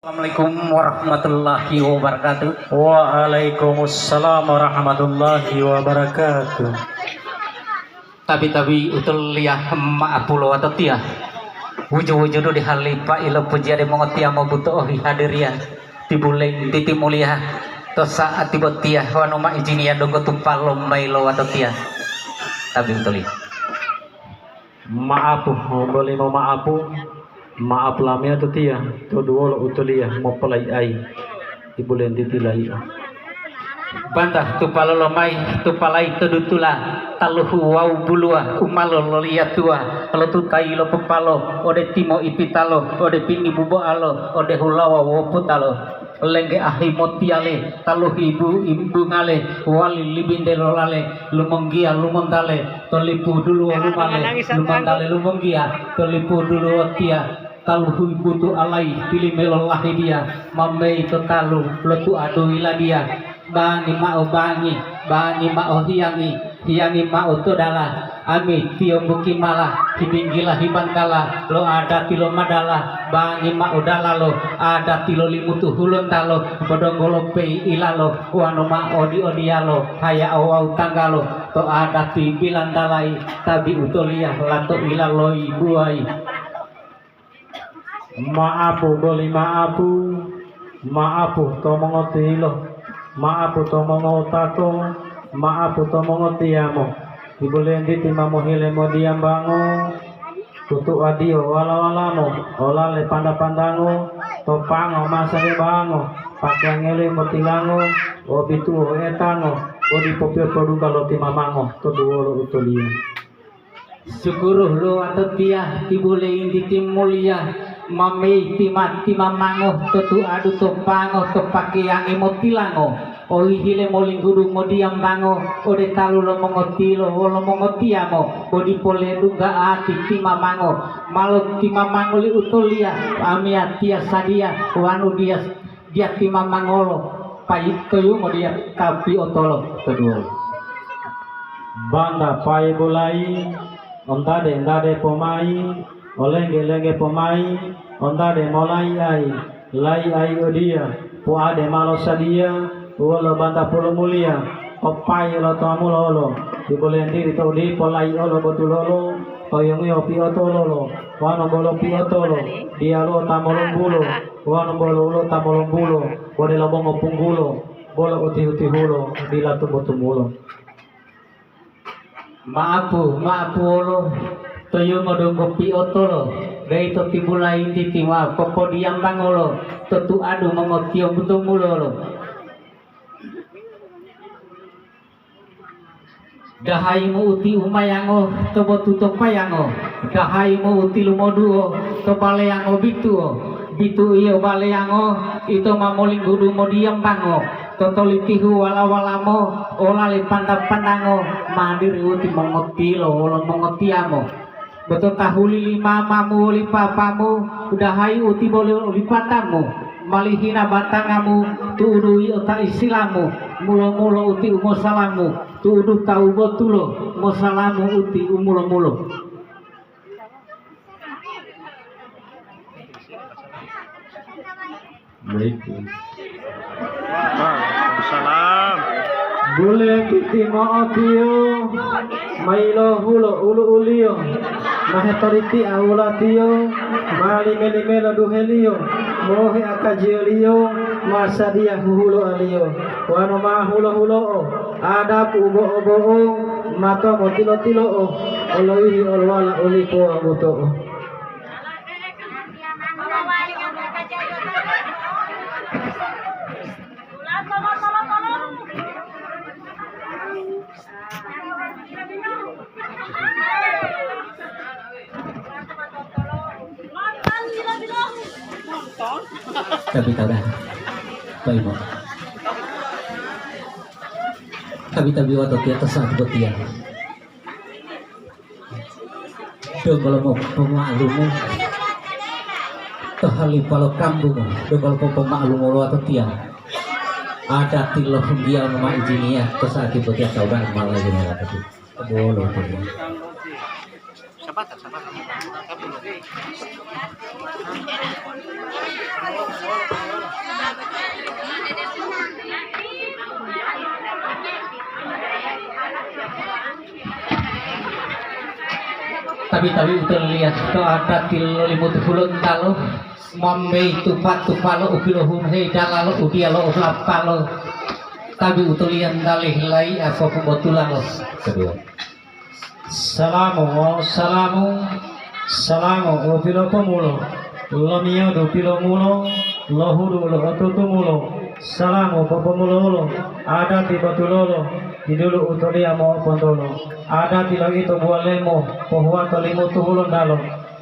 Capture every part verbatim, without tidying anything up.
Assalamualaikum warahmatullahi wabarakatuh. Waalaikumsalam warahmatullahi wabarakatuh. Tabi-tabi utoliya ma'apulo watotiya. Wuju-wujudu di halipa ilo pujiya de mongotiyamo buto'o hihadiriya. Tibuleng titi muliya to sa'ati botiya wanu ma ijiniya donggo tupalo mayi lo watotiya. Tabi utoliya. Ma'apu, boli moma'apu, ma'apu lamiyatiya to duwolo utoliya mopolai'ayi, ibulentiti layi'o. Banta tupalo lomayi, tupalayi to dutula, taluhu wawu buluwa, u ma lololiyatuwa, lotutayi lo popalo, ode timo ipitalo, ode pini buboalo, ode hulawa woputalo. Lengge ahi motiyale, taluhi bu-, imbungale, wali libinte lolale, lumonggiya lumontale, to lipu duluwo lumale, lumontale lumonggiya, to lipu duluwo tiya, taluhu butu alayi, tilime lolahidiya, mambeyi to talu, lotuadu yiladiya, bangi ma'o bangi, bangi ma'o hiyangi, hiyangi ma'o to dala, ami tiyombu kimala, hibinggila hibantala, lo adati lo madala, bangi ma'o dalalo, adati lo Limutu Hulontalo, podonggolo peyi ilalo, wanu ma odi-odiyalo, haya'o wawu tanggalo, to adati bilantalayi, tabi utoliya lato ilaloyi buwayi. Ma'apu boli ma'apu, ma'apu to mongotilo, ma'apu to mongotato, ma'apu to mongotiyamo. Ti bulentiti ma mohile modiyambango, tutuadiyo wala-walamo, olale panda-pandango, to pango masa lebango, pakeyangele motilango, obituwo etango, odi popio podungga lo timamango to duwolo utoliyo. Sukuru lo watotiya, ti bulentiti muliya, mambeyi tima-timamango to tuadu to pango to pakeyangi motilango, ohihile molinggudu modiyambango ode talu lo mongotilo wolo mongotiyamo, bo dipo ledungga ati timamango, malo timamango li utoliya, amiyatiya sadiya wanu diya diya timamangolo, payito yungo diya ta piotolo to duwolo. Banda payi bulayi, ontade-ntade pomayi, olengge-lengge pomayi, ontade molayi ayi, layi ayi odiya, puade malo sadiya, wolo banta pulu muliya, opayi lo tomulolo, ti bulentiti to dipo layi olo botulolo, oyongiyo piotololo, wanu bolo piotolo, diyaluwo ta molombulo, wonu bolo ulo ta molombulo, bo delo bo ngopunggulo, bolo utihu-tihulo, dila tumu-tumulo. Ma'apu, ma'apuwolo, to yungo donggo piotolo, de'ito tibula yintiti ma'o popodiyambangolo to tuadu mongotiyombu to mulolo. Dahayimu uti umayango to botu to payango, dahayimu uti lumoduo to baleyango bituo, bituiyo baleyango ito ma molinggudu modiyambango, to tolitihu wala-walamo olale panta-pantango ma diri uti mongotilo wolo mongotiyamo. Bo to tahuli li mamamu woli papamu, udahayi u tiboli oli patamu, mali hina batangamu, tu'udu yio ta isilamu, mulo-mulo uti umosalamu, tu'udu tawu botulo, mosalamu uti umulo-mulo. Assalamualaikum. Waalaikumsalam. Bule titi mo'otiyo, ma yilohulo ulu'uliyo, ma hetoriti'a wulatiyo, ma lime-limelo duheliyo, mohe akajiyoliyo, ma sadiya huhulo'aliyo, wonu ma hulo-hulo'o, adapu u bo'o-bo'o, mato motilo-tilo'o, oloyihi olowala u lipo wabuto'o. Tabi-tabi. Baik, Pak. Tabi-tabi wato tiata saat botiya. Donggo lo mopoma'alumu to halipa lo kambungu, donggo lo popoma'alumu lo watotiya. Adati lo hunggiyanu ma ijiniya to sa'ati botiya tauda'a mala ijiniya latutu. Bolo to. Tabi-tabi utoliya to adati lo Limutu Hulontalo, mambeyi tupa-tupalo u pilohunhei dalalo u diya lo lapalo. Tabi utoliya dalih layi'a popobotulalo. Kedua. Salamu, salamu, salamu u pilopomulo, lomiyodu pilomulo, lohudu lo'otutumulo, salamu popomulolo, adati botulolo, didulu utoliya mo'opontolo, adati lo'ito buwalemo, pohuwato Limutu Hulontalo,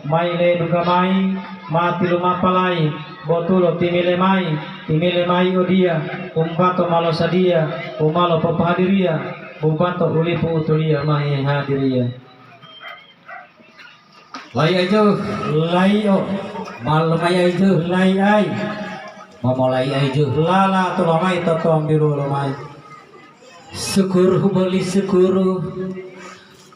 mayi ledungga mayi, ma tilumapalayi, botulo timile mayi, timile mayi odiya, umbato ma losadiya, u ma lopopohadiriya, bubato u lipu utoliya ma hehadiriya. Layi'o ijo. Layi'o. Malo mayi ijo. Layi'ai. Momolayi'o ijo. Lala tolomayi to tombiru lomayi. Sukuru boli sukuru.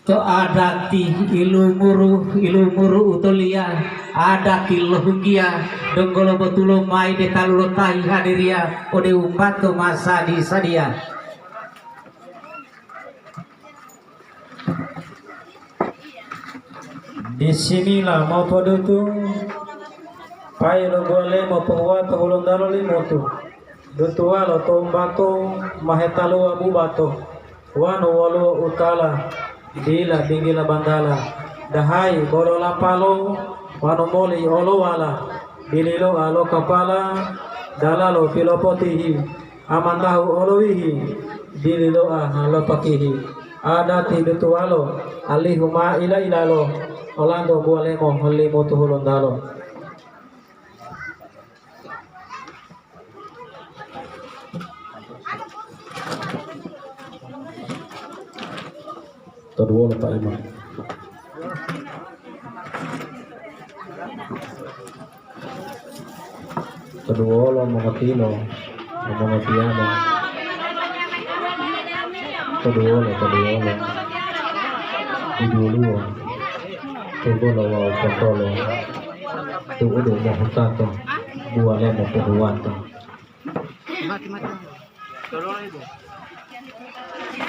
To adati ilumuru, ilumuru utoliya, adati lohunggiya, donggolo botulo mayi de talu lotahi hadiriya ode umbato ma sadi-sadiya. Bisimila mopodutu, payi lo buwalemo pohuwato Hulontalo Limutu, dutuwalo to umbato ma hetaluwa bubato, wonu woluwo utala dila binggila bantala, dahayi bolo lapalo wonu moli olowala, bililoa lo kapala, dalalo pilopotihi, amantahu olowihi, dililoa lopakihi, adati dutuwalo, alihu ma ila-ilalo, olanto buwalemo Limutu Hulontalo. To duwolo, Pak Imam. To duwolo mongotilo, mongotiyamo. To duwolo, to duwolo. Diduluwo. Tebolo wawu potolo. Tu'udu mohutato. Buwalemo pohuwato.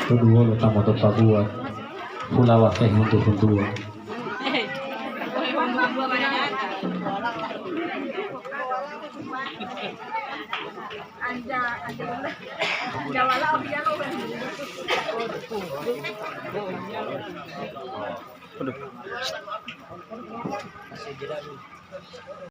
To duwolo ta mototabuwa, hulawa hehuntu-huntuwa.